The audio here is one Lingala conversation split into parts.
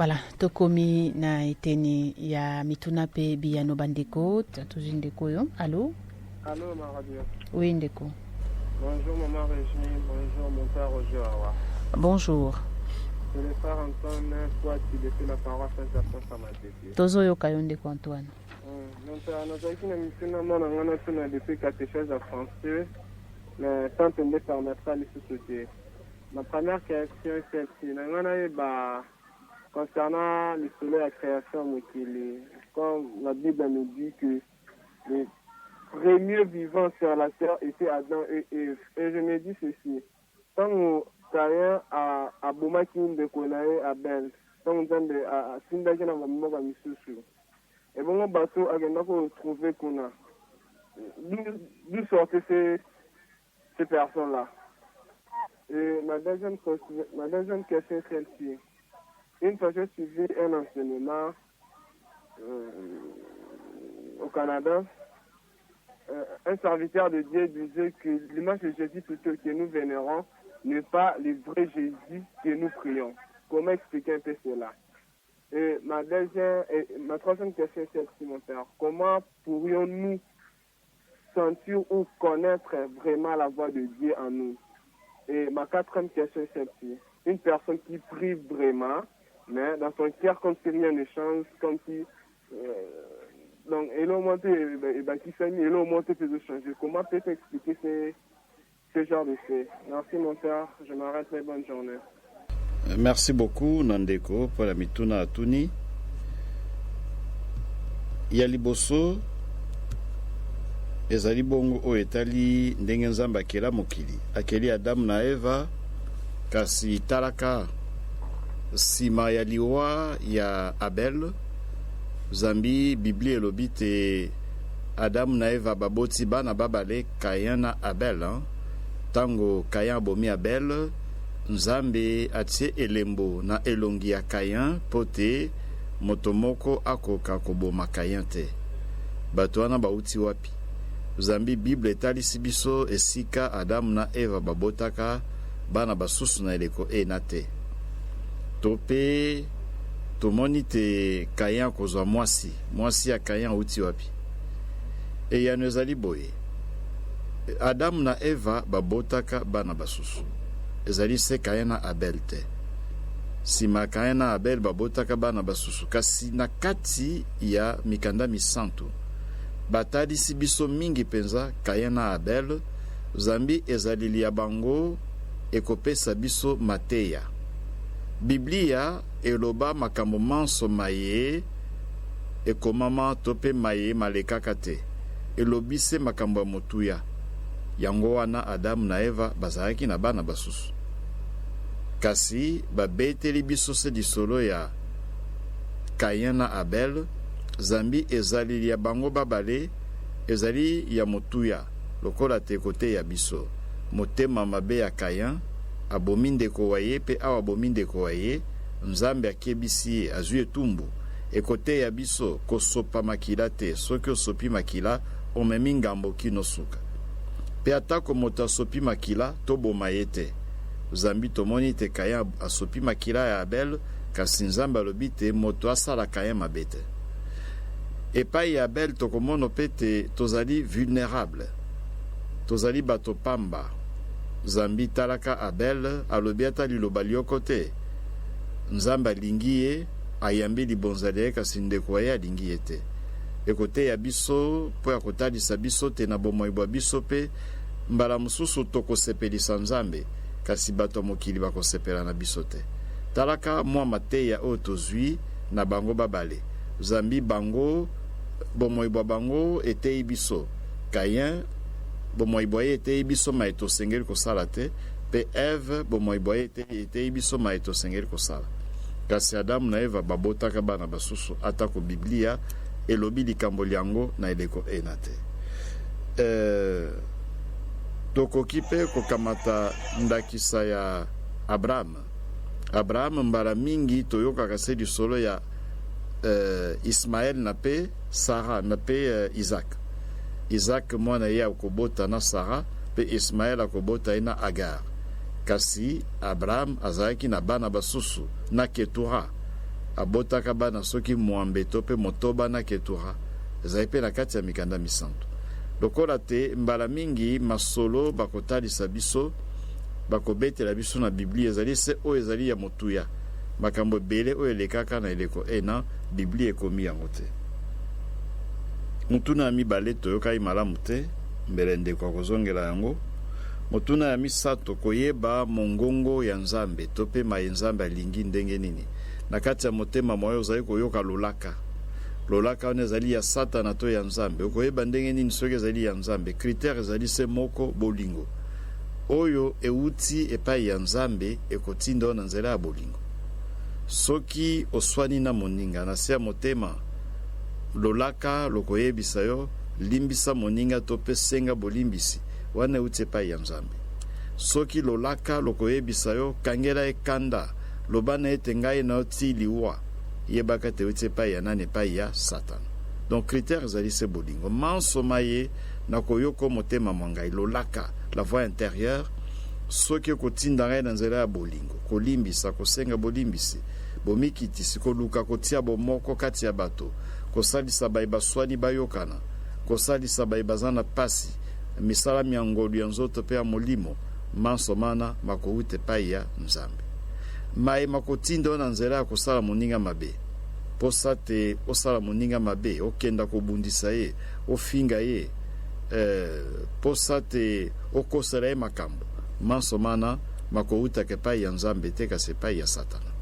Voilà, tokomi na eteni ya mituna pe biyano bandeko. Tozwi ndeko oyo. Allo? Allo, ma radio. Oui, ndeko. Bonjour, maman Régine. Bonjour, mon père Roger Awa. Bonjour. C'est le frère Antoine Kwati depuis la paroisse Saint-Jacques Saint-Mathieu. Tozoyoka yo ndeko Antoine. Mon père, nazalaki na mituna mwana nga natuna depuis catéchèse ya français, mais tant nde permettra lisusu te. Ma première question est celle-ci. Na nga nayeba concernant lisolo ya création ya mokili, comme la Bible nous dit que les premiers vivants sur la terre étaient Adam et Ève. Et je me dis ceci, ntango Caïn abomaki ndeko na ye Abel, ntango Nzambe atindaki na bamboka misusu, ebongo bato akenda kotrouver kuna, d'où sortaient ces personnes-là? Et ma deuxième question est celle-ci. Une fois, j'ai suivi un enseignement au Canada. Un serviteur de Dieu disait que l'image de Jésus plutôt que nous vénérons n'est pas le vrai Jésus que nous prions. Comment expliquer un peu cela? Et ma troisième question est celle-ci, mon père. Comment pourrions-nous sentir ou connaître vraiment la voix de Dieu en nous? Et ma quatrième question est celle-ci. Une personne qui prie vraiment, mais dans son cœur, comme si rien ne change, comme si... donc, et là, monté, et ben, qui s'est mis, et là, monté peut changer. Comment peut-on expliquer ce genre de fait? Merci, mon père. Je m'arrête là. Bonne journée. Merci beaucoup, na ndeko, mpo na mituna atuni. Ya liboso ezali bongo oyo etali ndenge Nzambe akela mokili, akeli Adamu na Eva. Kasi talaka, nsima ya liwa ya Abel, zambi Biblia elobi te Adamu na Eva baboti bana babale, Kayin na Abel, hein? Ntango Kayin abomi Abel, Nzambe atie elembo na elongi ya Kayin mpo te moto moko akoka koboma Kayin te. Bato wana bauti wapi? Zambi Bible etalisi biso esika Adamu na Eva babotaka bana basusu na eleko ena te. To mpe tomoni te Kayin akozwa mwasi. Mwasi ya Kayin auti wapi? Eyano ezali boye: Adamu na Eva babotaka bana basusu, ezali se Kayin na Abel te. Nsima ya Kayin na Abel, babotaka bana basusu, kasi na kati ya mikanda misantu batalisi biso mingi mpenza Kayin na Abel, zambi ezaleli ya bango ekopesa biso mateya. Biblia eloba makambo manso maye ekomama to mpe maye malekaka te, elobi se makambo ya motuya. Yango wana Adamu na Eva bazalaki na bana basusu, kasi babeteli biso se lisolo ya Kayin na Abel, zambi ezaleli ya bango babale ezali ya motuya lokola te koteya biso. Motema mabe ya Kayin, abomi ndeko wa ye, mpe awa abomi ndeko wa ye, Nzambe akebisi ye, azwi etumbu. Ekoteya biso kosopa makila te. Soki osopi makila, omemi ngambo kino suka. Mpe atako moto asopi makila, toboma ye te, zambi tomoni te Kayin asopi makila ya Abel, kasi Nzambe alobi te moto asala Kayin mabe te. Epai ya Abel tokomono mpe te tozali vulnérable, tozali bato pamba, zambi talaka Abel alobi ata liloba lioko te. Nzambe alingi ye, ayambi libonza lia ye, kasi ndeko wa ye alingi ye te. Ekoteya biso mpo ya kotalisa biso te na bomoi bwa biso mpe mbala mosusu tokosepelisa Nzambe, kasi bato ya mokili bakosepela na biso te. Talaka mwa mateya oyo tozwi na bango babale, zambi bango bomoi bwa bango eteyi biso. Kayin, bomoi bwa ye eteyi biso maye tosengeli kosala te, mpe Eve, bomoi bwa ye eteyi biso maye tosengeli kosala. Kasi Adamu na Eva babotaka bana basusu, atako Biblia elobi likambo liango na eleko ena te. Tokoki mpe kokamata ndakisa ya Abraham. Abraham, mbala mingi toyokaka se lisolo ya Ismael na mpe Sara na mpe Isaac. Isaac mwana ye akobota na Sara, mpe Ismael akobota ye na Agar. Kasi Abraham azalaki na bana basusu na Ketura. Abotaka bana soki mwambe to mpe motoba na Ketura, ezali mpe na kati ya mikanda misantu. Lokola te mbala mingi masolo bakotalisa biso, bakobetela biso na Biblia ezali se oyo ezali ya motuya. Makambo ebele oyo elekaka na eleko ena, Biblia ekomi yango te. Motuna ya mibale toyokaki malamu te, mbele ndeko akozongela yango. Motuna ya misato, koyeba mongongo ya Nzambe to mpe maye Nzambe alingi ndenge nini? Na kati ya motema mwa yo ozali koyoka lolaka. Lolaka wana ezali ya Satana to ya Nzambe? Okoyeba ndenge nini soki ezali ya Nzambe? Critère ezali se moko, bolingo. Oyo euti epai ya Nzambe ekotinda yo na nzela ya bolingo. Soki oswani na moninga na se ya motema, lolaka lokoyebisa yo, limbisa moninga to mpe senga bolimbisi, wana euti epai ya Nzambe. Soki lolaka lokoyebisa yo, kangela ye kanda, loba na ye ete ngai na yo tii liwa, yebaka ete euti epai ya nani? Epai ya Satana. Donc critère ezali se bolingo. Manso maye nakoyoka o motema mwa ngai, lolaka, la voix intérieure, soki ekotinda ngai na nzela ya bolingo, kolimbisa, kosenga bolimbisi, bomikitisi, koluka kotia bomoko kati ya bato, kosalisa baye baswani bayokana, kosalisa baye baza na pasi, misala mya ngolu ya nzoto mpe ya molimo, manso mana makowuta epai ya Nzambe. Maye makotinda yo na nzela ya kosala moninga mabe, posa te osala moninga mabe, okenda kobundisa ye, ofinga ye, posa te okosela ye makambo, manso mana makowutaka epai ya Nzambe te, kasi epai ya Satana.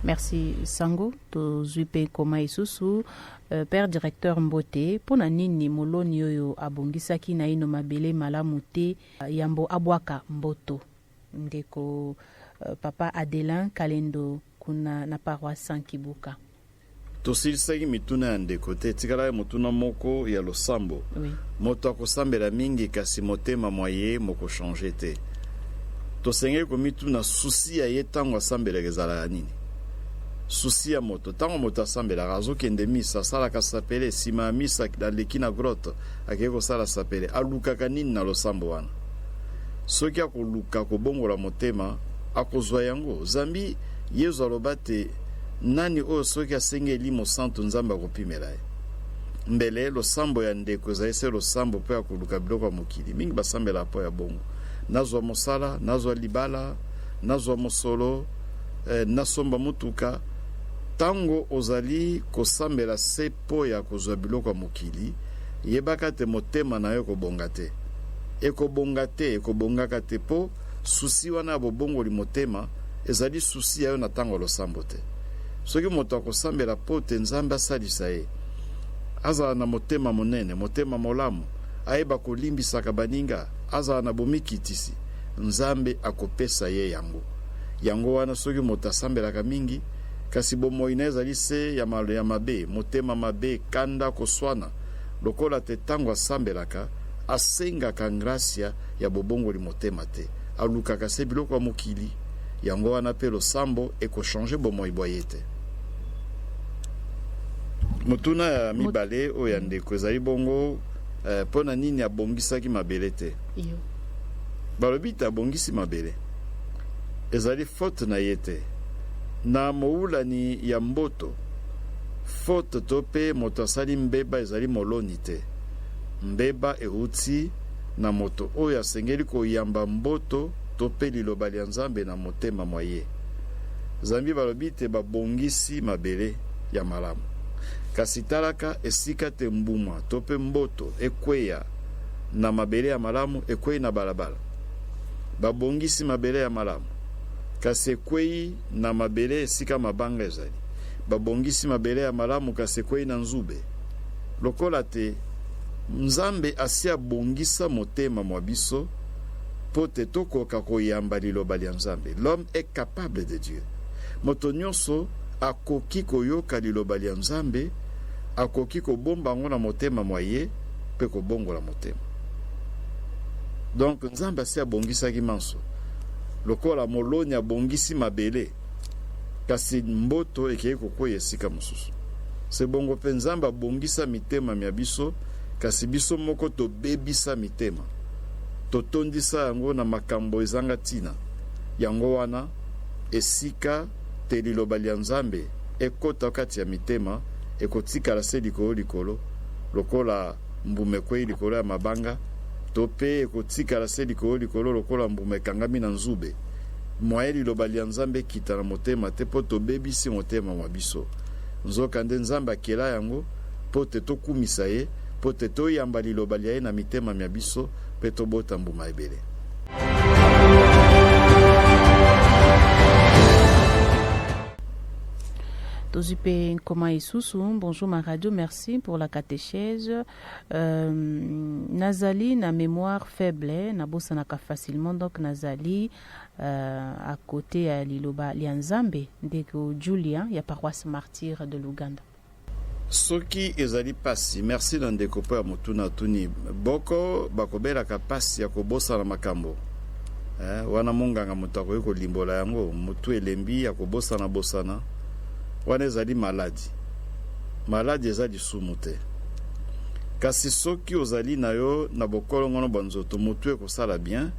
Merci Sango, tozwi mpe nkoma lisusu. Père directeur mbote, mpo na nini moloni oyo abongisaki naino mabele malamu te yambo abwaka mboto? Ndeko papa Adelin Kalendo kuna na paroisse Saint-Kibuka. Tosilisaki mituna ya ndeko te, etikalaki motuna moko ya losambo. Oui. Moto akosambela mingi kasi motema mwa ye mokochange te. Tosengeli komituna susi ya ye ntango asambelaka ezalaka nini? Susi ya moto ntango moto asambelaka, azokende misa, asalaka sapele, nsima ya misa aleki na grotte akei kosala sapele, alukaka nini na losambo wana? Soki akoluka kobongola motema, akozwa yango. Zambi Yezu aloba te, nani oyo soki asengi Elimo Santu, Nzambe akopimela ye. Mbele losambo ya ndeko ezali se losambo mpo ya koluka biloko ya mokili. Mingi basambelaka mpo ya bongo. Nazwa mosala, nazwa libala, nazwa mosolo, nasomba motuka. Tango ozali kosambela se mpo ya kozwa biloko ya mokili, yebaka te motema na yo ekobonga te. Ekobonga te, ekobongaka te, mpo susi wana ya bobongoli motema ezali susi ya yo na tango ya losambo te. Soki moto akosambela mpo te Nzambe asalisa ye, azala na motema monene, motema molamu, ayeba kolimbisaka baninga, azala na bomikitisi, Nzambe akopesa ye yango. Yango wana soki moto asambelaka mingi, kasi bomoi na ye ezali se ya mabe, motema mabe, kanda, koswana, lokola te tango asambelaka, asengaka ngrasia ya bobongoli motema te, alukaka se biloko ya mokili. Yango wana mpe losambo ekochange bomoi bwa ye te. Motuna ya mibale oyo ya ndeko ezali bongo, mpo na nini abongisaki mabele te? Balobi te abongisi mabele, ezali faute na ye te. Na mowulani ya mboto, faute to mpe moto asali mbeba ezali moloni te. Mbeba euti na moto oyo asengeli koyamba mboto to mpe liloba lya Nzambe na motema mwa ye. Zambi balobi te babongisi mabele ya malamu. Kasi talaka esika te mbuma to mpe mboto ekweya na mabele ya malamu, ekwei na balabala. Babongisi mabele ya malamu, kasi ekwei na mabele esika mabanga ezali. Babongisi mabele ya malamu, kasi ekwei na nzube. Lokola te Nzambe asi abongisa motema mwa biso mpo te tokoka koyamba liloba lya Nzambe. L'homme est capable de Dieu. Moto nyonso akoki koyoka liloba lya Nzambe, akoki kobomba yango na motema mwa ye mpe kobongola motema. Donc Nzambe asi abongisaki manso. Lokola moloni abongisi mabele, kasi mboto ekei kokweya esika mosusu. Se bongo mpe Nzambe abongisa mitema mya biso, kasi biso moko tobebisa mitema. Totondisa yango na makambo ezanga ntina. Yango wana, esika te liloba lya Nzambe ekota kati ya mitema, ekotikala se likolo likolo, lokola mbuma ekwei likolo ya mabanga, to pe ekotikala se likolo likolo lokola mbuma ekangami na nzube. Mwaye liloba lya Nzambe ekita na motema te mpo tobebisi motema mwa biso. Nzokande Nzambe akela yango mpo te tokumisa ye, mpo te toyamba liloba lya ye na mitema mya biso mpe tobota mbuma ebele. Tozwi mpe nkoma lisusu. Bonjour ma radio, merci pour la catéchèse. Nazali na mémoire faible, nabosanaka facilement, donc nazali à côté ya liloba lya Nzambe. Ndeko Julien ya paroisse Martyr de l'Ouganda. Soki ezali pasi, merci na ndeko mpo ya motuna atuni. Boko bakobelaka pasi ya kobosana makambo. Wana monganga moto akoki kolimbola yango, motu elembi ya kobosana bosana, wana ezali maladi. Maladi eza lisumu te. Kasi soki ozali na yo na bokolongono bwa nzoto, motu ekosala bien,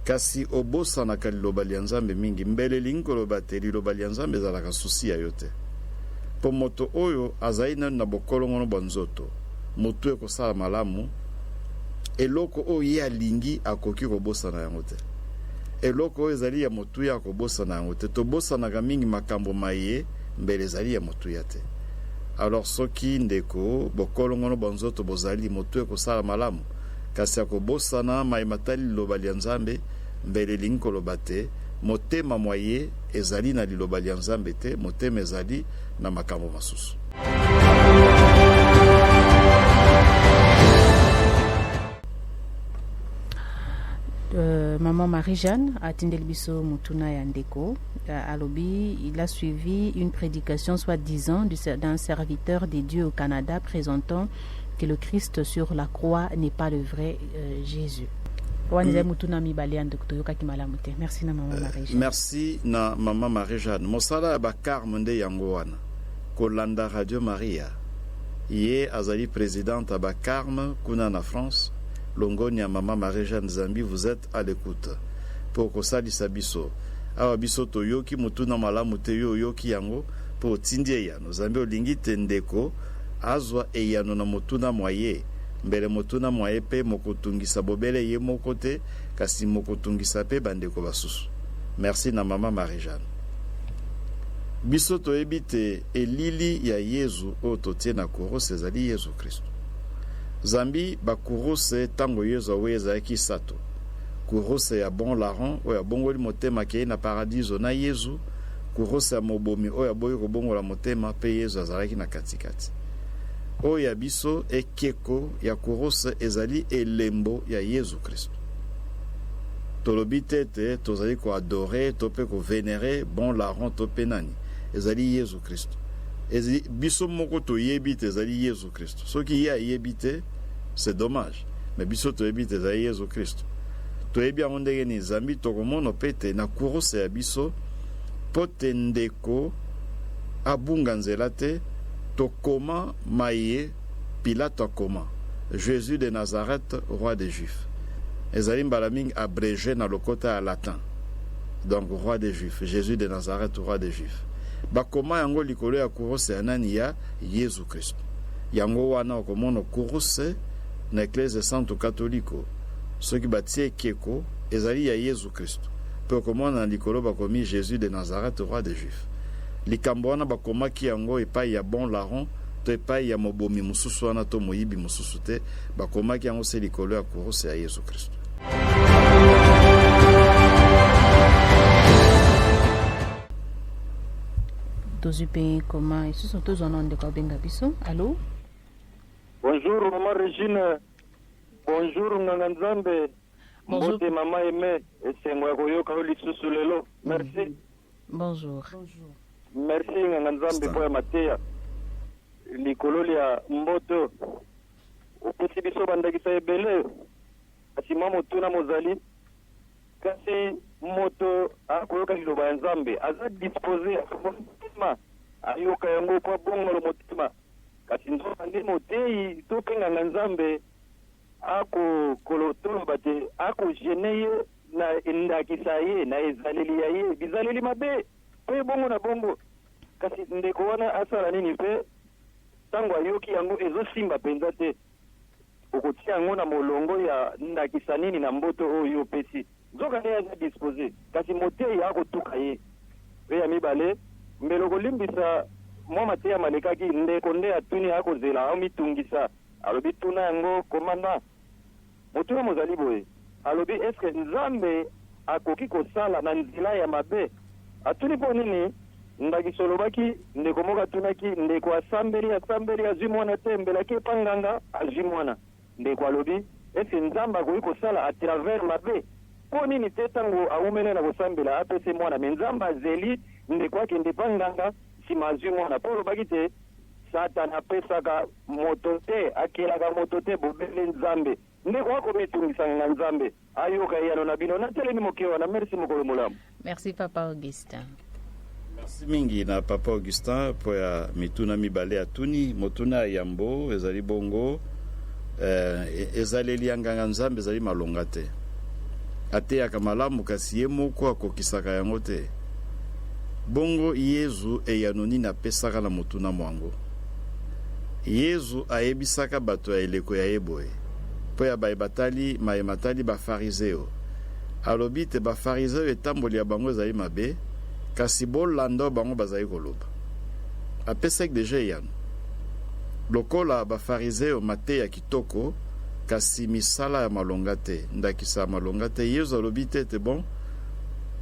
kasi obosanaka liloba lya Nzambe mingi, mbele elingi koloba te liloba lya Nzambe ezalaka susi ya yo te. Mpo moto oyo azali nanu na bokolongono bwa nzoto, motu ekosala malamu, eloko oyo ye alingi akoki kobosana yango te. Eloko oyo ezali ya motuya akobosana yango te. Tobosanaka mingi makambo maye mbele ezali ya motuya te. Alors soki ndeko bokolongono bwa nzoto bozali, motu ekosala malamu, kasi akobosana maye matali liloba lya Nzambe, mbele elingi koloba te motema mwa ye ezali na liloba lya Nzambe te, motema ezali na makambo masusu. Maman Marie-Jeanne atindeli biso motuna ya ndeko. Alobi il a suivi une prédication soi-disant d'un serviteur de Dieu au Canada présentant que le Christ sur la croix n'est pas le vrai Jésus. Wana ezali motuna mibale ya ndeko, toyokaki malamu te. Merci na mama Marie-Jeanne. Merci na mama Marie-Jeanne. Mosala ya bacarme nde yango wana, kolanda Radio Maria. Ye azali présidente ya bacarme kuna na France. Longoni ya mama Marie-Jeanne Zambi, vous êtes à l'écoute mpo kosalisa biso awa. Biso toyoki motuna malamu te, yo oyoki yango mpo otindi eyano. Zambi olingi te ndeko azwa eyano na motuna mwa ye, mbele motuna mwa ye mpe mokotungisa bobele ye moko te, kasi mokotungisa mpe bandeko basusu. Merci na mama Marie-Jeanne. Biso toyebi te elili ya Yezu oyo totie na kuruse ezali Yezu Kristu. Zambi bakuruse ntango Yezu awei ezalaki sato. Kuruse ya bon larron oyo abongoli motema akei na paradiso na Yezu, kuruse ya mobomi oyo aboyi kobongola motema mpe Yezu azalaki na katikati. Oyo ya biso ekeko ya kuruse ezali elembo ya Yezu Kristu. Tolobi te ete tozali koadore to mpe kovenere bon larron to mpe nani, ezali Yezu Kristu. Biso moko toyebi te ezali Yezu Kristu. Soki ye ayebi te, c'est dommage, mais biso toyebi te ezali Yezu Kristu. Toyebi yango ndenge nini? Zambi tokomona mpe te na kuruse ya biso, mpo te ndeko abunga nzela te, tokoma maye Pilato akoma, Jésus de Nazareth, roi des Juifs. Ezali mbala mingi abrégé na lokota ya latin, donc roi des Juifs, Jésus de Nazareth, roi des Juifs. Bakoma yango likolo ya kuruse ya nani? Ya Yezu Kristu. Yango wana okomona kuruse na Eklese Santu Katoliko, soki batie ekeko ezali ya Yezu Kristu, mpe okomona na likolo bakomi Jésus de Nazareth, roi des Juifs. Likambo wana bakomaki yango epai ya bon larron to epai ya mobomi mosusu wana to moyibi mosusu te, bakomaki yango se likolo ya kuruse ya Yezu Kristu. Tozwi mpe koma lisusu, tozwa na ndeko abenga biso. Allo? Bonjour maman Regine. Bonjour nganga Nzambe. Bonjour. Mbote mama Aimé, esengo ya koyoka yo lisusu lelo. Merci. Bonjour. Merci nganga Nzambe mpo ya mateya likolo lya mboto. Opesi biso bandakisa ebele, kasi mwa motuna mozali: kasi moto akoyoka liloba ya Nzambe, aza disposé motema ayoka yango mpo abongolo motema, kasi nzoka nde moteyi to mpe nganga Nzambe Ako toloba te ako gêner ye na ndakisa ye na ezaleli ya ye, bizaleli mabe mpe bongo na bongo. Kasi ndeko wana asala nini? Mpe ntango ayoki yango ezosimba mpenza te, okotia yango na molongo ya ndakisa nini na mboto oyo opesi? Nzoka nde aza disposé, kasi motei akotuka ye. Mpe ya mibale, mbele kolimbisa mwa mateya malekaki, ndeko nde atuni, akozela, amitungisa, alobi tuna yango komanda. Motuna mozali boye, alobi: eske Nzambe akoki kosala na nzela ya mabe? Atuni mpo nini? Ndakisa olobaki, ndeko moko atunaki, ndeko asambeli, asambeli, azwi mwana te, mbelaki epa nganga, azwi mwana. Ndeko alobi: eske Nzambe akoki kosala à travers mabe? Mpo nini te ntango awumeli na kosambela apesi mwana, me Nzambe azeli ndeko akende epa nganga, nsima azwi mwana? Mpo olobaki te Satana apesaka moto te, akelaka moto te, bobele Nzambe. Ndeko akomitungisa na Nzambe ayoka eyano na bino. Natelemi moke wana. Merci, mokolo molamu. Merci, papa Augustin. Merci mingi na papa Augustin mpo ya mituna mibale atuni. Motuna ya yambo ezali bongo ezaleli ya nganga Nzambe ezali malonga te. Ateyaka malamu, kasi ye moko akokisaka yango te. Bongo Yezu eyano nini apesaka na motuna mwango? Yezu ayebisaka bato ya eleko ya ye boye mpo ya baye batali maye matali Bafarizeo. Alobi te Bafarizeo etamboli ya bango ezali mabe, kasi bolanda oyo bango bazali koloba. Apesaki deja eyano. Lokola Bafarizeo mateya kitoko, kasi misala ya malonga te, ndakisa ya malonga te, Yezu alobi te ete bon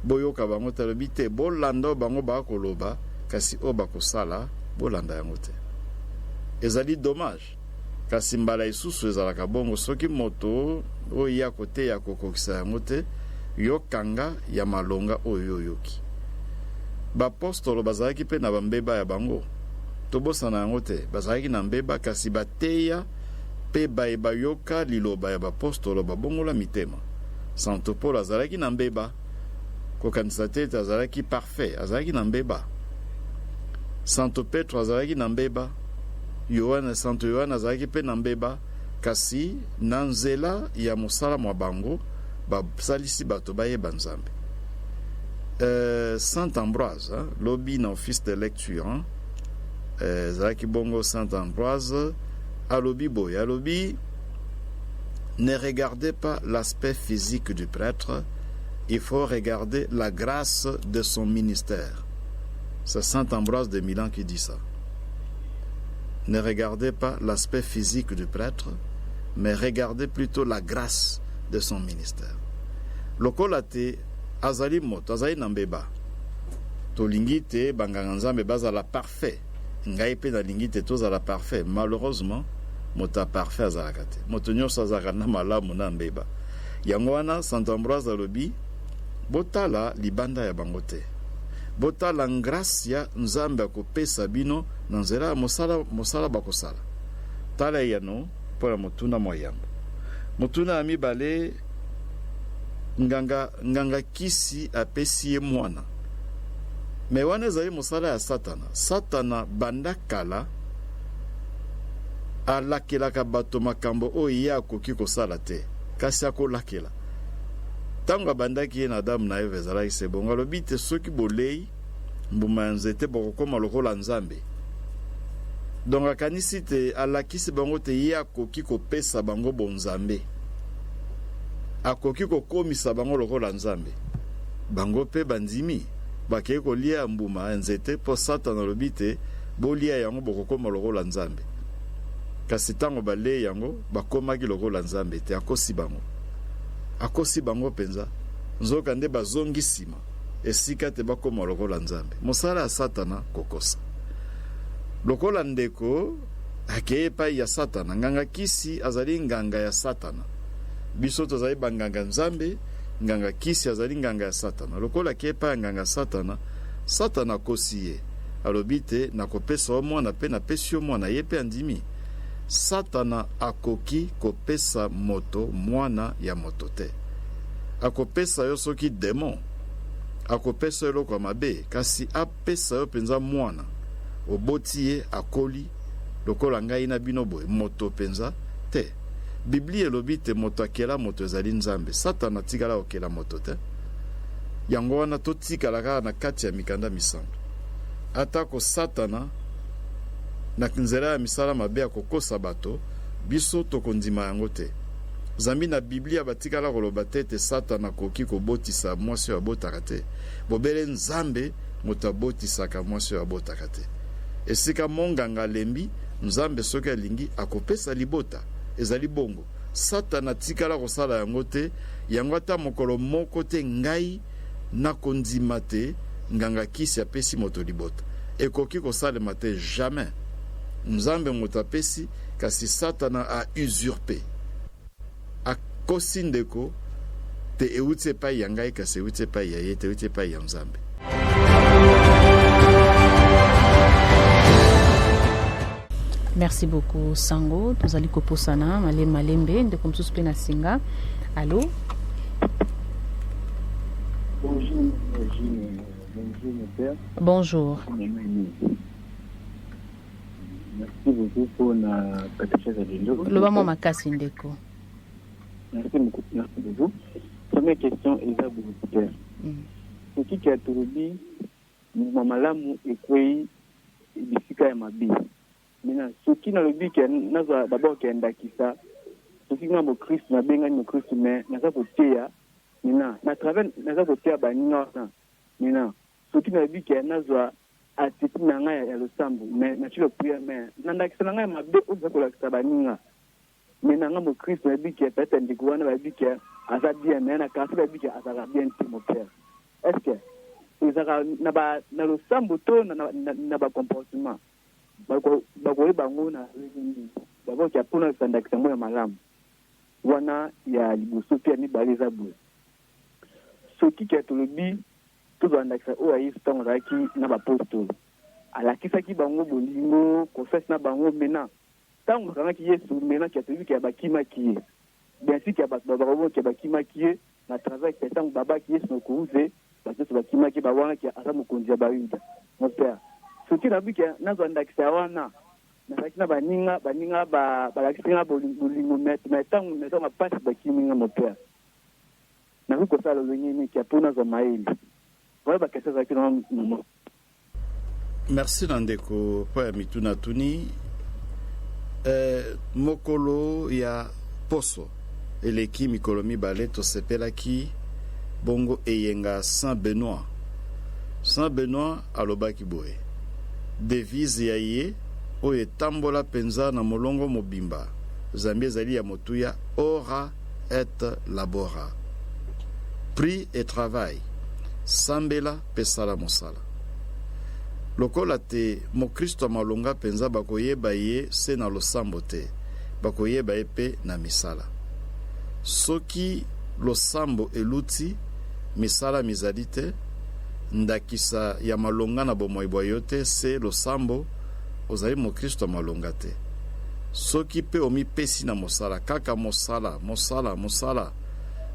boyoka bango te. Alobi te bolanda oyo bango bakoloba, kasi oyo bakosala bolanda yango te. Ezali dommage, kasi mbala lisusu ezalaka bongo. Soki moto oyo ye akoteya akokokisa yango te, yokanga ya malonga oyo oyoki. Bapostolo bazalaki mpe na bambeba ya bango, tobosana yango te. Bazalaki na mbeba, kasi bateya mpe baye bayoka liloba ya bapostolo babongola mitema. Santo Paul azalaki na mbeba, kokanisa te ete azalaki parfait, azalaki na mbeba. Santo Petro azalaki na mbeba, Yohane, Santo Yohane azalaki mpe na mbeba, kasi na nzela ya mosala mwa bango basalisi bato bayeba Nzambe. Saint Ambroise, hein, lobi na office de lecture, hein, ezalaki bongo Saint Ambroise alobi boye, alobi: ne regardez pas l'aspect physique du prêtre, il faut regarder la grâce de son ministère. C'est Saint Ambroise de Milan qui dit ça. Ne regardez pas l'aspect physique du prêtre, mais regardez plutôt la grâce de son ministère. Lokola te azali moto, azali na mbeba, tolingi te banganga Nzambe bazala parfait. Ngai mpe nalingi te tozala parfait. Malheureusement, moto ya parfait azalaka te. Moto nyonso azalaka na malamu na mbeba. Yango wana Saint Ambroise alobi: botala libanda ya bango te, botala grâce Nzambe akopesa bino na nzela ya mosala, mosala bakosala. Tala eyano mpo na motuna mwa yambo. Motuna ya mibale, nganga kisi apesi ye mwana, me wana ezali mosala ya Satana. Satana banda kala alakelaka bato makambo oyo ye akoki kosala te, kasi akolakela. Ntango abandaki ye na Adamu na Eve, ezalaki se bongo. Alobi te soki bolei mbuma ya nzete, bokokóma lokola Nzambe. Donc akanisi te alakisi bango te ye akoki kopesa bango bonzambe, akoki kokomisa bango lokola Nzambe. Bango mpe bandimi, bakei kolia mbuma ya nzete, mpo Satana alobi te bolia yango, bokokóma lokola Nzambe. Kasi ntango balei yango, bakomaki lokola Nzambe te. Akosi bango, akosi bango mpenza. Nzoka nde bazongi nsima esika te bakóma lokola Nzambe. Mosala ya Satana kokosa. Lokola ndeko akei epai ya Satana, nganga kisi azali nganga ya Satana. Biso tozali banganga Nzambe, nganga kisi azali nganga ya Satana. Lokola akei epai ya nganga Satana, Satana akosi ye, alobi te nakopesa yo mwana, mpe napesi yo mwana, ye mpe andimi. Satana akoki kopesa moto mwana ya moto te. Akopesa yo soki démon, akopesa yo eloko ya mabe, kasi apesa yo mpenza mwana, oboti ye, akoli lokola ngai na bino boye, moto mpenza te. Biblia elobi te moto akela moto ezali Nzambe. Satana atikala kokela moto te. Yango wana totikala kaka na kati ya mikanda misantu. Atako Satana na nzela ya misala mabe akokosa bato, biso tokondima yango te. Zambi na Biblia batikala koloba te ete Satana akoki kobotisa mwasi oyo abotaka te. Bobele Nzambe moto abotisaka mwasi oyo abotaka te. Esika monganga alembi, Nzambe soki alingi akopesa libota. Ezali bongo. Satana atikala kosala yango te, yango ata mokolo moko te ngai nakondima te nganga kisi apesi moto libota. Ekoki kosalema te, jamais. Nzambe moto apesi, kasi Satana a usurpe. Akosi ndeko te euti epai ya ngai, kasi euti epai ya ye te, euti epai ya Nzambe. Merci beaucoup Sango, tozali kopusana malembe malembe, ndeko mosusu mpe na singa. Allo? Bonjour, bonjour mon père. Bonjour. Merci beaucoup pour la catéchèse ya lelo. Loba mwa makasi ndeko. Merci beaucoup, merci beaucoup. Première question eza boye père. Soki ke tolobi mbuma malamu ekwei bisika ya mabe. Maintenant soki nalobi ke nazwa d'abord ke ndakisa soki nga mokristu nabengani mokristu mais naza koteya maintenant na travers naza koteya baninga wana maintenant soki nalobi ke nazwa attitude na ngai ya losambo mais natie lokuya mais na ndakisa na ngai ya mabe oyo eza kolakisa baninga mais na ngai mokristu nayebi ke peut-être ndeko wana bayebi ke aza bien mais na quartier bayebi ke azalaka bien te mon père est ce que ezalaka na ba na losambo to na, na, na, na ba comportement bakoyeba yango na nini d'abord ke mpona ndakisa yango ya malamu wana ya liboso mpe ya mibale eza boye soki ke tolobi tozwa ndakisa oyo ya Yesu ntango azalaki na bapostolo alakisaki bango bolingo confiance na bango mena ntango bakangaki Yesu mena ke toyebi ke bakimaki ye bien sûr ke bato bakomo ke bakimaki ye na travers ke ntango babaki Yesu na kuruze bato nyonso bakimaki bawanaki aza mokonzi ya Bayuda. Mon père soki nayebi ke nazwa ndakisa wana nazalaki na baninga baninga balakisi nga bolingo mais ntango nazwaka mpasi bakimi nga mon père nakoki kosala lolenge nini ke mpo nazwa mayele wana ba question ezalaki na mama. Merci na ndeko mpo ya mituna tuni. Mokolo ya poso eleki mikolo mibale tosepelaki bongo eyenga Saint Benoit. Saint Benoit alobaki boye, devise ya ye oyo etambola mpenza na molongo mobimba zambi ezali ya motuya, ora et labora, prie et travaille, sambela mpe sala mosala. Lokola te mokristo ya malonga mpenza bakoyeba ye se na losambo te, bakoyeba ye mpe na misala. Soki losambo eluti, misala mizali te, ndakisa ya malonga na bomoi bwa yo te se losambo, ozali mokristo ya malonga te. Soki mpe omipesi na mosala, kaka mosala, mosala, mosala,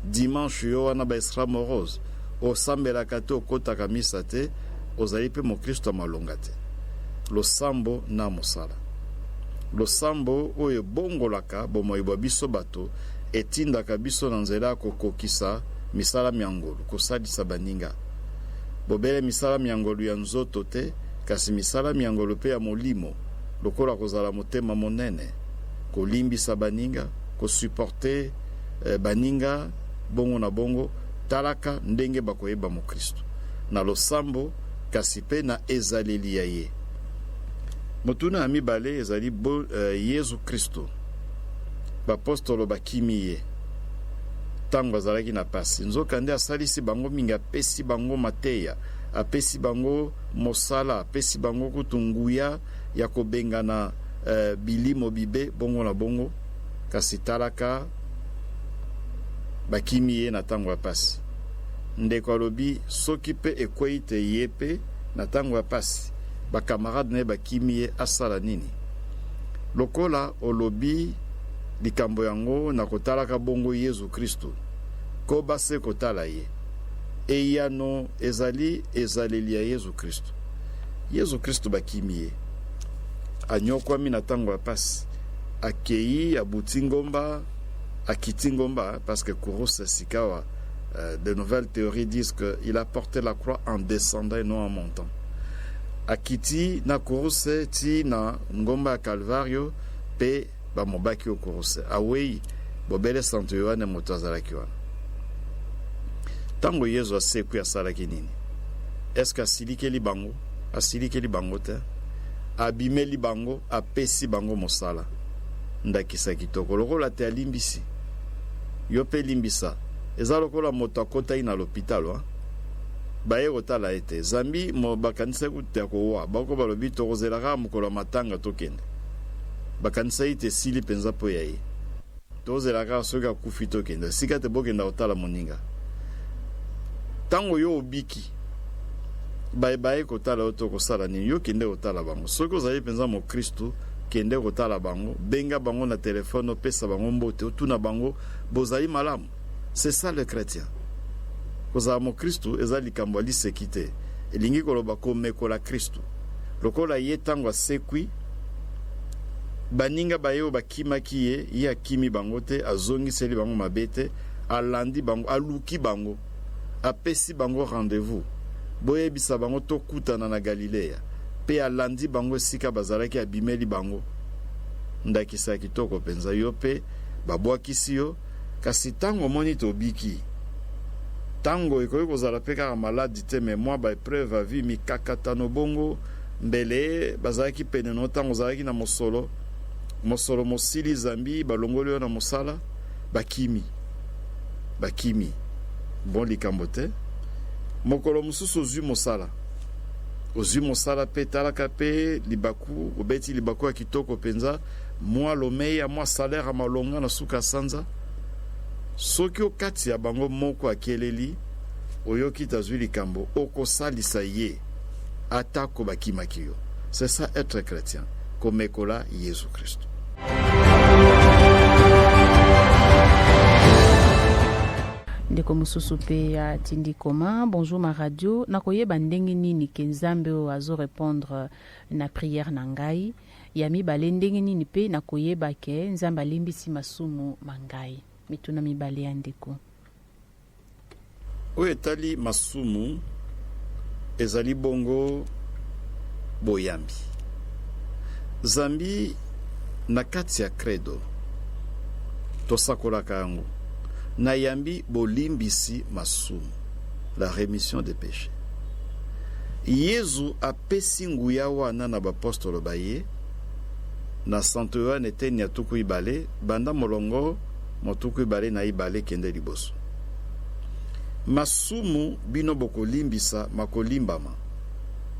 dimanche yo wana ba extramuros, osambelaka te, okotaka misa te, ozali mpe mokristo ya malonga te. Losambo na mosala. Losambo oyo ebongolaka bomoi bwa biso bato, etindaka biso na nzela ya kokokisa misala mya ngolu, kosalisa baninga. Bobele misala mya ngolu ya nzoto te, kasi misala mya ngolu mpe ya molimo, lokola kozala motema monene, kolimbisa baninga, ko supporter baninga, bongo na bongo. Talaka ndenge bakoyeba mokristo na losambo kasi mpe na ezaleli ya ye. Motuna ya mibale ezali bo, Yezu Kristo, bapostolo bakimi ye ntango azalaki na pasi, nzokande asalisi bango mingi, apesi bango mateya, apesi bango mosala, apesi bango kutu nguya ya kobengana bilimo bibe, bongo na bongo. Kasi talaka bakimi ye na ntango ya pasi. Ndeko alobi soki mpe ekwei te ye mpe na ntango ya pasi ba camarade na ye bakimi ye, asala nini? Lokola olobi likambo yango na kotalaka bongo Yezu Kristu, koba se kotala ye. Eyano ezali ezaleli ya Yezu Kristu. Yezu Kristu bakimi ye, anyokwami na ntango ya pasi, akei abuti ngomba. Akiti ngomba, parce que kuruse sikawa, de nouvelles théories disent que il a porté la croix en descendant et non en montant. Akiti na kuruse ti na ngomba ya Calvario pe bamobaki o kuruse. Awei bobele Santo Yohane moto azalaki wana. Ntango Yezu asekwi asalaki nini? Est-ce asilikeli bango? Asilikeli bango te. Abimeli bango, apesi bango mosala. Ndakisa kitoko. Lokola te alimbisi, yo mpe limbisa. Eza lokola moto akotaki na lopitalo, baye kotala ye te zambi mo bakanisaki kutu te akowa. Bako balobi tokozela kaka mokolo ya matanga tokende. Bakanisaki te esili mpenza mpo ya ye. Tozela kaka soki akufi tokende. Sika te bokenda kotala moninga. Ntango yo obiki, baye baye kotala yo to kosala nini, yo kende kotala bango. Soki ozali mpenza mokristu, kende kotala bango, benga bango na telefone, opesa bango mbote, otuna bango bozali malamu. C'est ça le chrétien. Kozala mokristu eza likambo ya liseki te. Elingi koloba komekola Kristu. Lokola ye ntango asekwi, baninga baye oyo bakimaki ye, ye akimi bango te, azongiseli bango mabe te, alandi bango, aluki bango, apesi bango rendez-vous. Boyebisa bango tokutana na Galilea. Pe alandi bango esika bazalaki, abimeli bango. Ndakisa ya kitoko mpenza. Yo pe babwakisi yo, kasi ntango omoni tobiki, ntango ekoki kozala pe kaka maladi te, mais mwa ba épreuve ya vie, mikakatano bongo, mbele bazalaki pene no ntango ozalaki na mosolo, mosolo mosili zambi balongoli yo na mosala, bakimi. Bakimi. Bon likambo te. Mokolo mosusu ozwi mosala. Ozwi mosala pe talaka pe libaku, obeti libaku ya kitoko mpenza, mwa lomeya, mwa salaire ya malonga na suka sanza. Soki okati ya bango moko akeleli, oyoki te azwi likambo, okosalisa ye atako bakimaki yo. C'est ça être chrétien, komekola Yesu Kristo. Ndeko mosusu mpe atindi koma: bonjour ma radio, nakoyeba ndenge nini ke Nzambe oyo azorépondre na prière na ngai? Ya mibale, ndenge nini mpe nakoyeba ke Nzambe alimbisi masumu ma ngai? Mituna mibale ya ndeko. Oyo etali masumu ezali bongo boyambi. Zambi na kati ya credo tosakolaka yango, nayambi bolimbisi masumu, la remission des péchés. Yezu apesi nguya wana na bapostolo ba ye na Santo Yoane eteni ya 20 banda molongo mo 22 kende liboso. Masumu bino bokolimbisa makolimbama,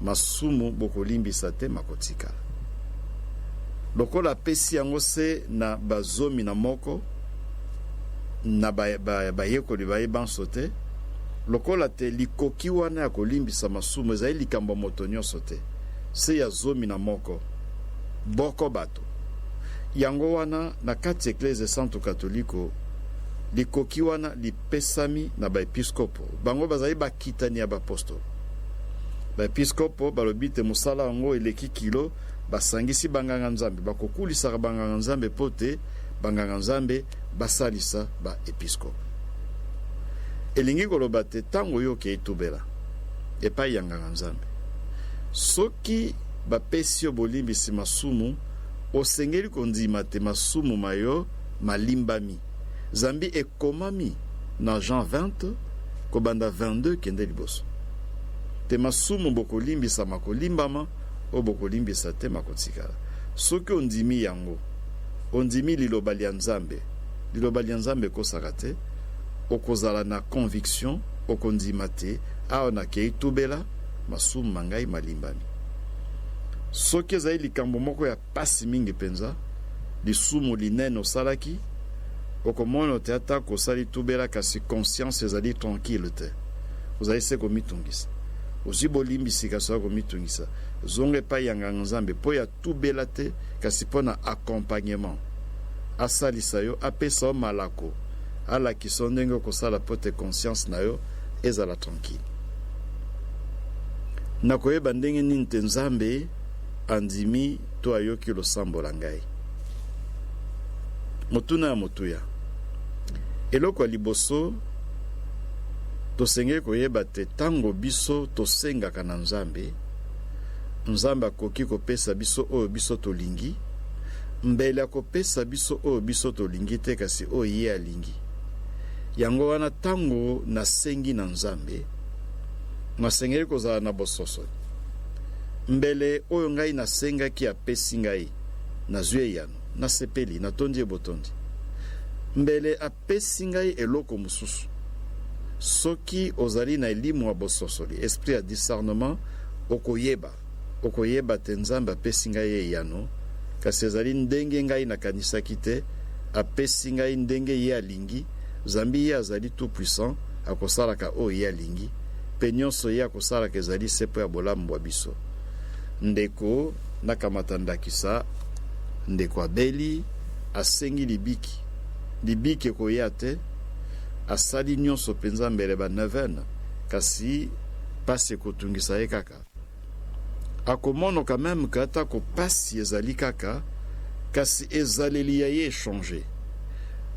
masumu bokolimbisa te makotikala. Lokola apesi yango se na bazomi na moko na bayekoli ba ye banso te, lokola te likoki wana ya kolimbisa masumu ezali likambo ya moto nyonso te, se ya 11 boko bato. Yango wana na kati Eklezia Santu Katoliko likoki wana lipesami na baepiskopo. Bango bazali bakitani ya bapostolo. Baepiskopo balobi te mosala yango eleki kilo, basangisi banganga Nzambe, bakokulisaka banganga Nzambe mpo te banganga Nzambe basalisa baepiskopo. Elingi koloba te ntango yo okei tubela epai ya nganga Nzambe, soki bapesi yo bolimbisi masumu, osengeli kondima te masumu ma yo malimbami, zambi ekomami na Jean 20 kobanda 22 kende liboso te masumu bokolimbisa makolimbama, oyo bokolimbisa te makotikala. Soki ondimi yango, ondimi liloba lia Nzambe, liloba lia Nzambe ekosaka te, okozala na conviction, okondima te awa nakei tubela, masumu ma ngai malimbami. Soki ezali likambo moko ya pasi mingi mpenza, lisumu linene osalaki, okomona te atako osali tubela, kasi conscience ezali tranquille te, ozali se komitungisa. Ozwi bolimbisi kasi oza komitungisa. Zonga epai ya nganga Nzambe mpo ya tubela te, kasi mpo na accompagnement. Asalisa yo, apesa yo malako, alakisa yo ndenge okosala mpo te conscience na yo ezala tranquille. Nakoyeba ndenge nini te Nzambe andimi to ayoki losambo la ngai? Motuna ya motuya. Eloko ya liboso tosengeli koyeba te ntango biso tosengaka na Nzambe, Nzambe akoki kopesa biso oyo biso tolingi, mbele akopesa biso oyo biso tolingi te, kasi oyo ye alingi. Yango wana ntango nasengi na Nzambe, nasengeli kozala na bososoli. Mbele oyo ngai nasengaki apesi ngai, nazwi eyano, nasepeli, natondi ye botondi. Mbele apesi ngai eloko mosusu. Soki ozali na elimo ya bososoli, esprit ya discernement, okoyeba, okoyeba te Nzambe apesi ngai eyano, kasi ezali ndenge ngai nakanisaki te, apesi ngai ndenge ye alingi, zambi ye azali tout puissant, akosalaka oyo ye alingi, pe nyonso ye akosalaka ezali se mpo ya bolamu bwa biso. Ndeko, nakamata ndakisa, ndeko abeli, asengi libiki, libiki ekoya te, asali nyonso mpenza mbele ba neuvaine, kasi pasi ekotungisa ye kaka. Akomonoka meme que atako pasi ezali kaka, kasi ezaleli ya ye echanger.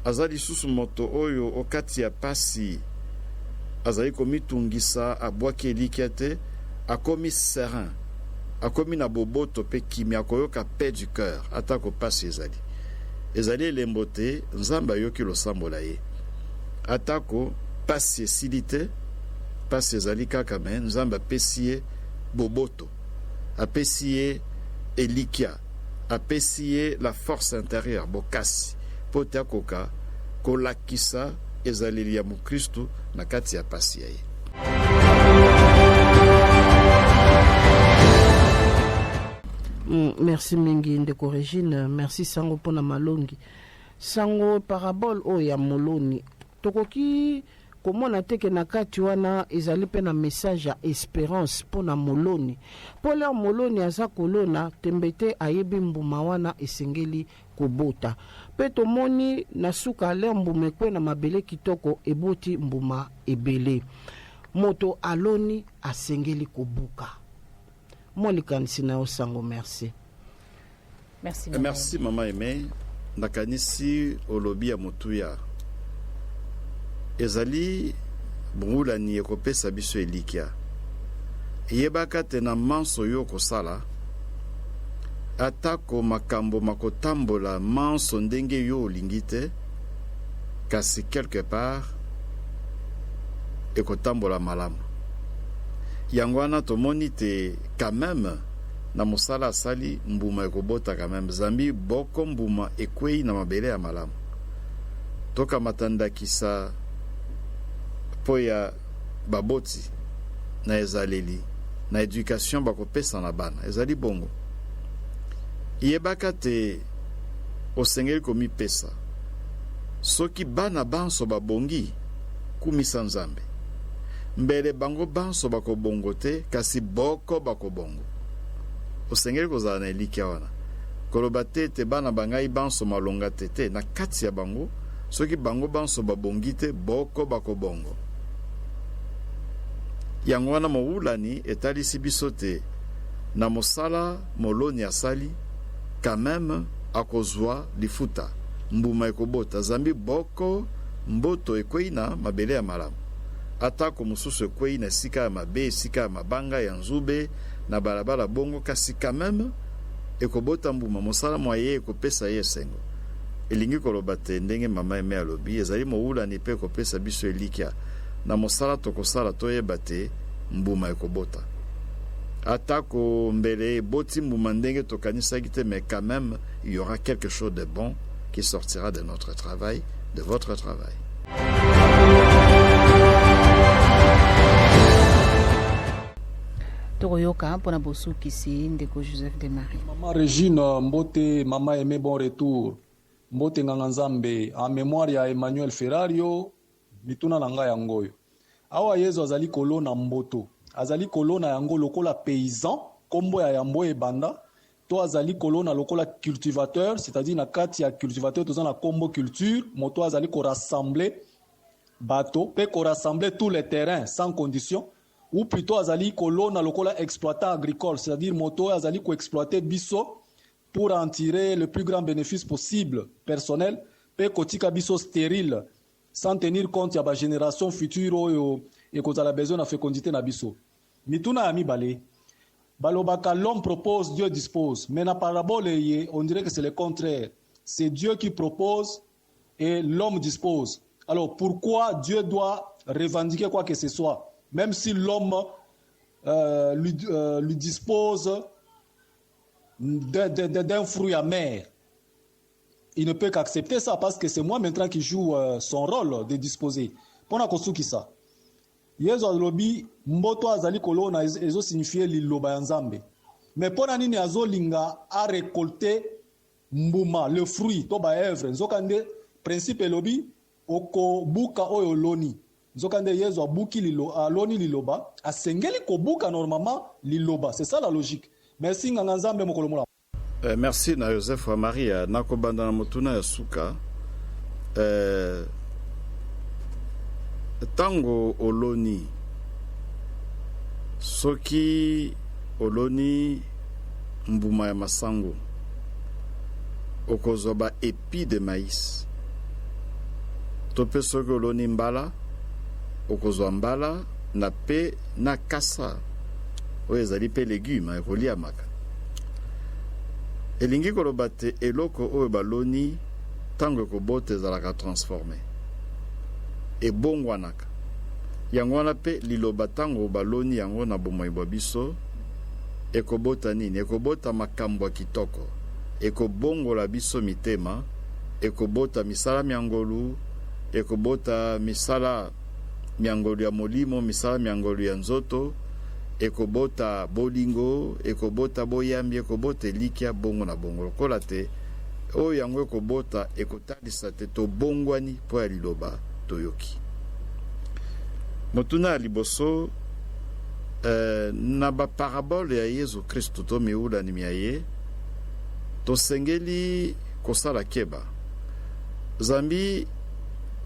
Aza lisusu moto oyo okati ya pasi azali komitungisa, abwaki elikya te, akomi serein, akomi na boboto pe kimia, akoyoka paix du coeur atako pasi ezali. Ezali elembo te Nzambe ayoki losambo la ye. Atako pasi esili te, pasi ezali kaka, mais Nzambe apesi ye boboto, apesi ye elikya, apesi ye la force interieure, bokasi, mpo te akoka kolakisa ezaleli ya mokristu na kati ya pasi ya ye. Merci mingi ndeko Regine, merci Sango mpona malongi. Sango, parabole oyo ya moloni, tokoki komona te ke na kati wana ezali mpe na message ya esperance mpo na moloni, mpo lere moloni aza kolona, tembe te ayebi mbuma wana esengeli kobota, mpe tomoni na suka lere mbuma ekwe na mabele kitoko eboti mbuma ebele. Moto aloni asengeli kobuka. Mwa likanisi na yo Sango, merci. Merci, mama. Merci mama Aimé. Nakanisi olobi ya motuya. Ezali bngulani ekopesa biso elikya. Yebaka te na manso yo okosala, atako makambo makotambola manso ndenge yo olingi te, kasi quelque part ekotambola malamu. Yango wana tomoni te quand meme na mosala asali, mbuma ekobota quand meme, zambi boko mbuma ekwei na mabele ya malamu. Tokamata ndakisa mpo ya baboti na ezaleli na education bakopesa na bana. Ezali bongo. Yebaka te osengeli komipesa. Soki bana banso babongi, kumisa Nzambe. Mbele bango banso bakobongo te, kasi boko bakobongo. Osengeli kozala na elikya wana. Koloba te ete bana ba ngai banso malonga te. Te, na kati ya bango, soki bango banso babongi te, boko bakobongo. Yango wana mowulani etalisi biso te na mosala moloni asali, quand meme akozua lifuta, mbuma ekobota, zambi boko mboto ekwei na mabele ya malamu, atako mosusu ekwei na esika ya mabe, esika ya mabanga, ya nzube, na balabala bongo, kasi quand meme ekobota mbuma, mosala mwa ye ekopesa ye esengo. Elingi koloba te, ndenge mama Aimee alobi, ezali mowulani mpe ekopesa biso elikya na mosala tokosala, toyeba te mbuma ekobota. Atako mbele eboti mbuma ndenge tokanisaki te, mais quand meme il y aura quelque chose de bon qui sortira de notre travail, de votre travail. Tokoyoka mpona bosukisi ndeko Joseph de Marie. Mama Regine, mbote. Mama Aimé, bon retour. Mbote nganga Nzambe, en mémoire ya Emmanuel Ferrario, mituna na ngai yango oyo. Awa Yezu azali kolona mboto, azali kolona yango lokola paysan, kombo ya yambo ebanda, to azali kolona lokola cultivateur, c'est-à-dire na kati ya cultivateur toza na kombo culture, moto azali ko rassembler bato pe ko rassembler tous les terrains sans condition, ou plutôt azali kolona lokola exploitant agricole, c'est-à-dire moto oyo azali ko exploiter biso pour en tirer le plus grand bénéfice possible personnel pe kotika biso stérile. Sans tenir compte ya ba génération future oyo ekozala besoin na fécondité na biso. Mituna ya mibale, balobaka l'homme propose, Dieu dispose. Mais na parabole eye, on dirait que c'est le contraire. C'est Dieu qui propose et l'homme dispose. Alors pourquoi Dieu doit revendiquer quoi que ce soit, même si l'homme lui dispose d'un fruit amer? Il ne peut qu'accepter ça parce que c'est moi maintenant qui joue son rôle de disposer. Mpona kosukisa, Yesu alobi mboto azali kolona ezosignifie liloba ya Nzambe. Mais mpo na nini azolinga arécolte mbuma, le fruit to baœuvre, nzoka nde principe elobi okobuka oyo oloni? Nzoka nde Yesu abuki lilo, aloni liloba, asengeli kobuka normalement liloba. C'est ça la logique. Merci, nganga Nzambe, mokolo mola. Merci na Joseph wa Maria. Nakobanda na motuna ya suka. Ntango oloni, soki oloni mbuma ya masango, okozwa ba épi de maïs, to mpe soki oloni mbala, okozwa mbala na mpe na kasa oyo ezali mpe légume ekoliamaka. Elingi koloba te eloko oyo baloni, ntango ekobota, ezalaka transformé, ebongwanaka. Yango wana mpe liloba, ntango baloni yango na bomoi bwa biso, ekobota nini? Ekobota makambo ya kitoko, ekobongola biso mitema, ekobota misala mya ngolu, ekobota misala mya ngolu ya molimo, misala mya ngolu ya nzoto, ekobota bolingo, ekobota boyambi, ekobota elikya, bongo na bongo. Lokola te oyo yango ekobota, ekotalisa te tobongwani mpo ya liloba toyoki. Motuna ya liboso, na baparabole ya Yesu Kristu to miwulani mya ye, tosengeli kosala keba, zambi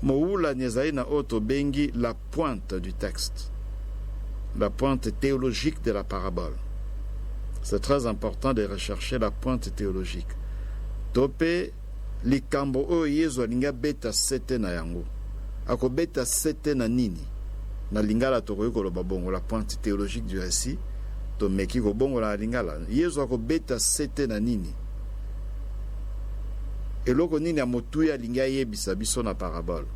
mowulani ezali na oyo tobengi la pointe du texte, la pointe théologique de la parabole. C'est très important de rechercher la pointe théologique to mpe likambo oyo Yesu alingi abeta sete na yango. Akobeta sete na nini? Na lingala tokoki koloba bongo, la pointe théologique du récit. Tomeki kobongola na lingala. Yesu akobeta sete na nini? Eloko nini ya motuya alingi ayebisa biso na parabole?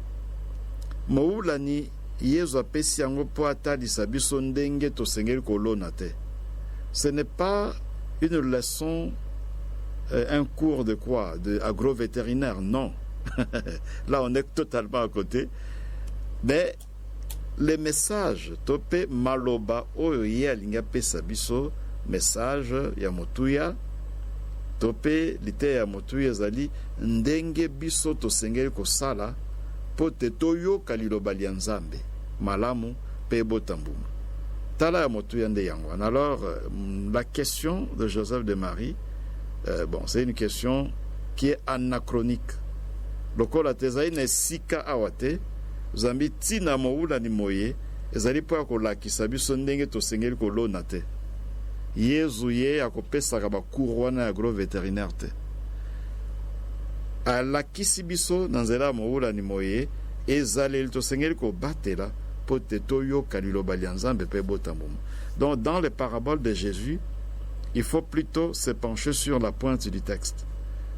Mowulani, Yesu apesi yango mpo atalisa biso ndenge tosengeli kolona te. Ce n'est pas une leçon, un cours de quoi? De agrovétérinaire? Non, là on est totalement à côté. Mais le message to mpe maloba oyo ye alingi apesa biso, message ya motuya to mpe liteya ya motuya, ezali ndenge biso tosengeli kosala mpo te toyoka liloba lia Nzambe malamu mpe ebota mbuma. Tala, ya motuya nde yango wana. Alors la question de Joseph de Marie, bon, c'est une question qui est anachronique, lokola te ezali na esika awa te, zambi ntina mowulani moye ezali mpo ya kolakisa biso ndenge tosengeli kolona te. Yezu ye akopesaka bacours wana ya agrovétérinaire te. Alakisi biso na nzela ya mowulani moye ezaleli tosengeli kobatela mpo te toyoka liloba lia Nzambe mpe ebota mbuma. Donc dans les paraboles de Jésus, il faut plutôt se pencher sur la pointe du texte.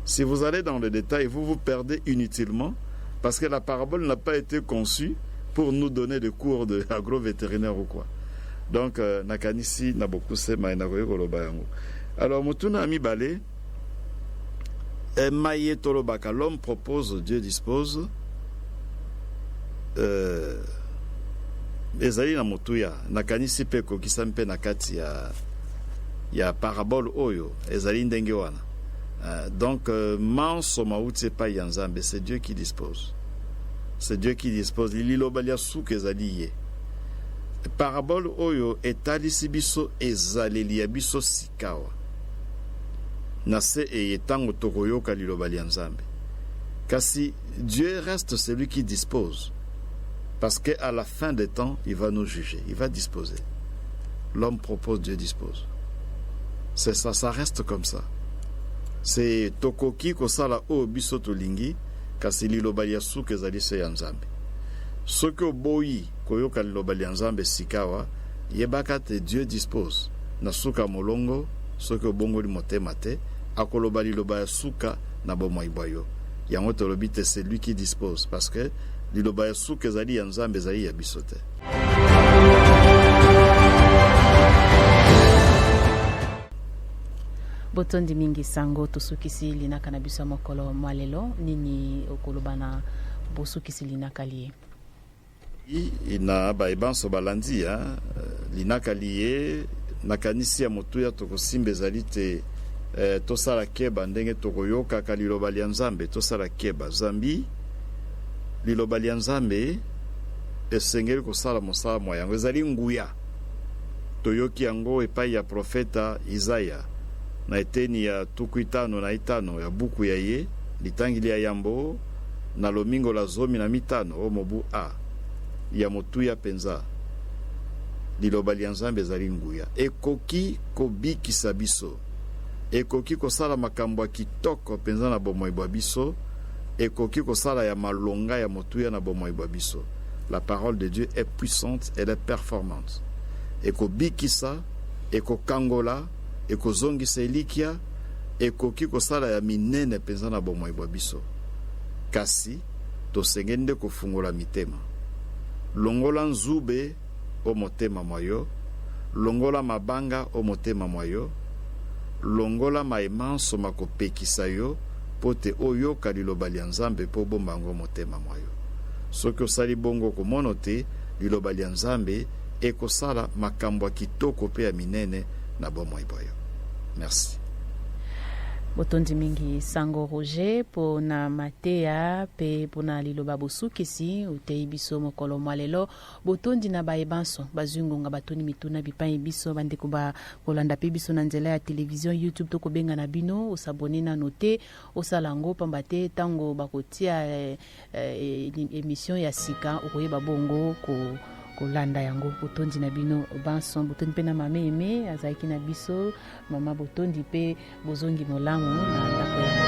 Si vous allez dans le détail, vous vous perdez inutilement, parce que la parabole n'a pas été conçue pour nous donner des cours de agro-vétérinaire ou quoi. Donc nakanisi na bokuse mai nakoki koloba yango. Alors motuna ya mibale, maye tolobaka l'homme propose, Dieu dispose, ezali na motuya. Nakanisi mpe ekokisa mpe na kati ya parabole oyo ezali ndenge wana. Donc manso mauti epai ya Nzambe. C'est Dieu qui dispose, c'est Dieu qui dispose. Liloba lia suka ezali ye. Parabole oyo etalisi biso ezaleli ya biso sikawa na se eye ntango tokoyoka liloba lia Nzambe. Kasi Dieu reste celui qui dispose, parce que à la fin des temps, il va nous juger, il va disposer. L'homme propose, Dieu dispose. C'est ça, ça reste comme ça. C'est tokoki kosala oyo biso tolingi, kasi liloba lia suka ezali se ya Nzambe. Soki oboyi koyoka liloba lya Nzambe sikawa, yebaka te Dieu dispose. Na suka ya molongo, soki obongoli motema te, akoloba liloba ya suka na bomoi bwa yo. Yango tolobi te c'est lui qui dispose parce que liloba ya suka ezali ya Nzambe, ezali ya biso te. Botondi mingi sango, tosukisi linaka na biso ya mokolo mwa lelo. Nini okoloba na bosukisi linaka liye? Na baye banso balandi hein, linaka liye, nakanisi ya motuya tokosimba ezali te eh, tosala keba ndenge tokoyokaka liloba lya Nzambe. Tosala keba zambi liloba lya Nzambe esengeli kosala mosala mwa yango, ezali nguya. Toyoki yango epai ya profeta Izaya na eteni ya 55 ya buku ya ye, litangi lya yambo na lomingo la 15 o mobu A ya motuya mpenza. Liloba lya Nzambe ezali nguya, ekoki kobikisa biso, ekoki kosala makambo ya kitoko mpenza na bomoi bwa biso, ekoki kosala ya malonga ya motuya na bomoi bwa biso. La parole de Dieu est puissante, elle est performante. Ekobikisa, ekokangola, ekozongisa elikya, ekoki kosala ya minene mpenza na bomoi bwa biso. Kasi tosengeli nde kofungola mitema. Longola nzube o motema mwa yo, longola mabanga o motema mwa yo, longola maye manso makopekisa yo mpo te oyoka liloba lya Nzambe mpo obomba yango o motema mwa yo. Soki osali bongo okomono te liloba lya Nzambe ekosala makambo ya kitoko mpe ya minene na bomoi bwa yo. Merci. Botondi mingi Sango Roger mpo na mateya mpe mpo na liloba bosukisi oteyi biso mokolo mwa lelo. Botondi na baye banso bazwi ngonga batuni mituna bipai biso bandeko ba kolanda mpe biso na nzela ya television, YouTube to kobenga na bino. Osabone nano te, osala yango pamba te ntango bakotia eh, eh, emission ya sika okoyeba bongo ko kolanda yango. Botondi na bino banso, botondi mpe na mama Aime azalaki na biso. Mama botondi mpe bozongi molamu na ndako ya.